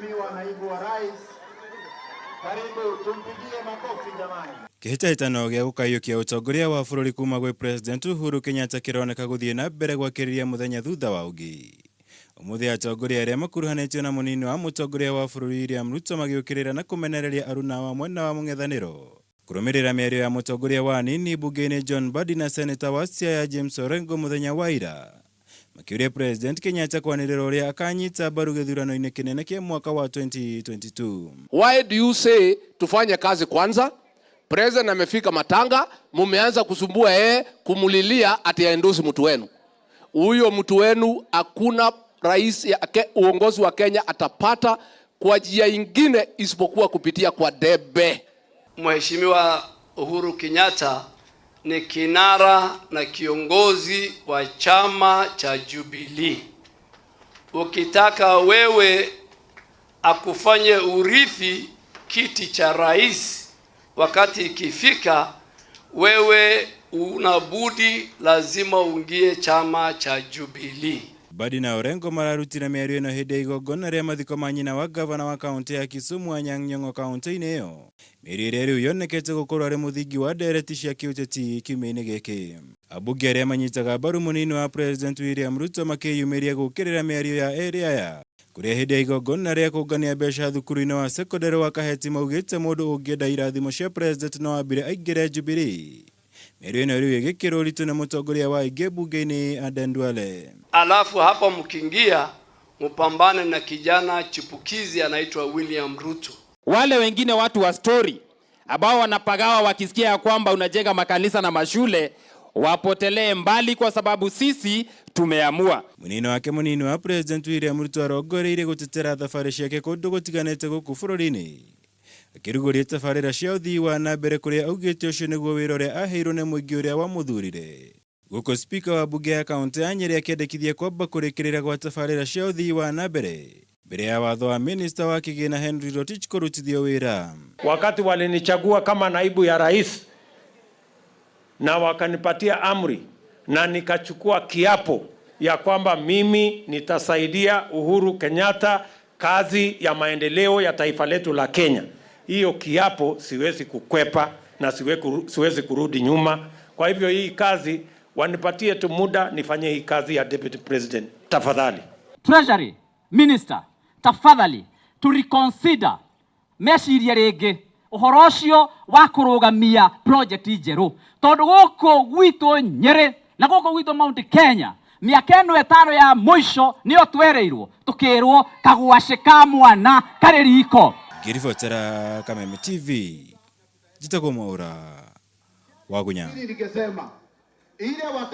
Mheshimiwa Naibu wa Rais, karibu tumpigie makofi jamani. Kĩhĩtahĩtano gĩa gũkaiyũkia ũtongoria wa bũrũri kuma gwĩ President Uhuru Kenyatta kĩroneka gũthiĩ na mbere gwakĩrĩria mũthenya thutha wa ũngĩ. Ũmũthĩ atongoria arĩa makuruhanĩtio na mũnini wa mũtongoria wa bũrũri William Ruto magĩũkĩrĩra na kũmenereria aruna wa mwena wa mũng'ethanĩro kũrũmĩrĩra mĩario ya mũtongoria wa anini mbunge-inĩ John Mbadi na seneta wa Siaya James Orengo mũthenya wa ira, makĩũria President Kenyatta kwanĩrĩra ũrĩa akanyita mbaru gĩthurano-inĩ kĩnene kĩa mwaka wa 2022. Why do you say tufanye kazi kwanza? President amefika matanga, mumeanza kusumbua yeye, kumulilia ati aendorse mtu wenu. Huyo mtu wenu hakuna rais ya uongozi wa Kenya atapata kwa njia ingine isipokuwa kupitia kwa debe. Mheshimiwa Uhuru Kenyatta ni kinara na kiongozi wa chama cha Jubilee. Ukitaka wewe akufanye urithi kiti cha rais, wakati ikifika, wewe unabudi lazima uingie chama cha Jubilee. Mbadi na Orengo mararutire mĩario ĩno hĩndĩ ya igongona rĩa mathiko ma nyina wa gavana wa kaũntĩ ya Kisumu Anyang' Nyong'o kaũntĩ-inĩ ĩyo, mĩario ĩrĩa rĩu yonekete gũkorwo arĩ mũthingi wa ndereti cia kĩũteti kiumia-inĩ gĩkĩ. Ambunge arĩa manyitaga mbaru mũnini wa President William Ruto makĩyumĩria gũkĩrĩra mĩario ya erĩ aya, kũrĩa hĩndĩ ya igongona rĩa kũngania mbeca thukuru-inĩ wa sekondarĩ wa Kaheti maugĩte mũndũ ũngĩenda irathimo cia President no ambire aingĩre Jubilee. Mĩario ĩno rĩu ĩgĩkĩrwo ũritũ nĩ mũtongoria wa aingĩ mbunge-inĩ Aden Duale. Alafu hapa mkiingia mpambane na kijana chipukizi anaitwa William Ruto. Wale wengine watu wa story ambao wanapagawa wakisikia ya kwamba unajenga makanisa na mashule wapotelee mbali, kwa sababu sisi tumeamua. Mũnini wake mũnini wa President William Ruto arongoreirie gũtetera thabarĩ ciake kũndũ gũtiganĩte gũkũ bũrũri-inĩ, akĩrugũria tabarĩra cia ũthii wa na mbere kũrĩa augĩte ũcio nĩguo wĩra ũrĩa aheirwo nĩ mũingĩ ũrĩa wamũthurire. Gũkũ spika wa mbunge ya kaũntĩ ya Nyĩrĩ akĩendekithia kwamba kũrĩkĩrĩra gwa tabarĩra cia ũthii wa na mbere mbere ya watho wa minista wa kĩgĩna Henry Rotich kũrutithio wĩra. Wakati walinichagua kama naibu ya rais na wakanipatia amri na nikachukua kiapo ya kwamba mimi nitasaidia Uhuru Kenyatta kazi ya maendeleo ya taifa letu la Kenya. Hiyo kiapo siwezi kukwepa na siwezi kurudi nyuma. Kwa hivyo hii kazi wanipatie tu muda nifanye hii kazi ya deputy president tafadhali. Treasury Minister, tafadhali to reconsider, mecirie rĩngĩ ũhoro ũcio wa kũrũgamia project njerũ, tondũ gũkũ gwitũ Nyĩrĩ na gũkũ gwitũ Mount Kenya mĩaka ĩno 5 ya mũico nĩyo twereirwo tũkĩrwo kagwacĩ ka mwana karĩ riko. Ngĩribotera Kameme TV, njĩtagwo Mwaũra wa Gunya. Ningesema ile watu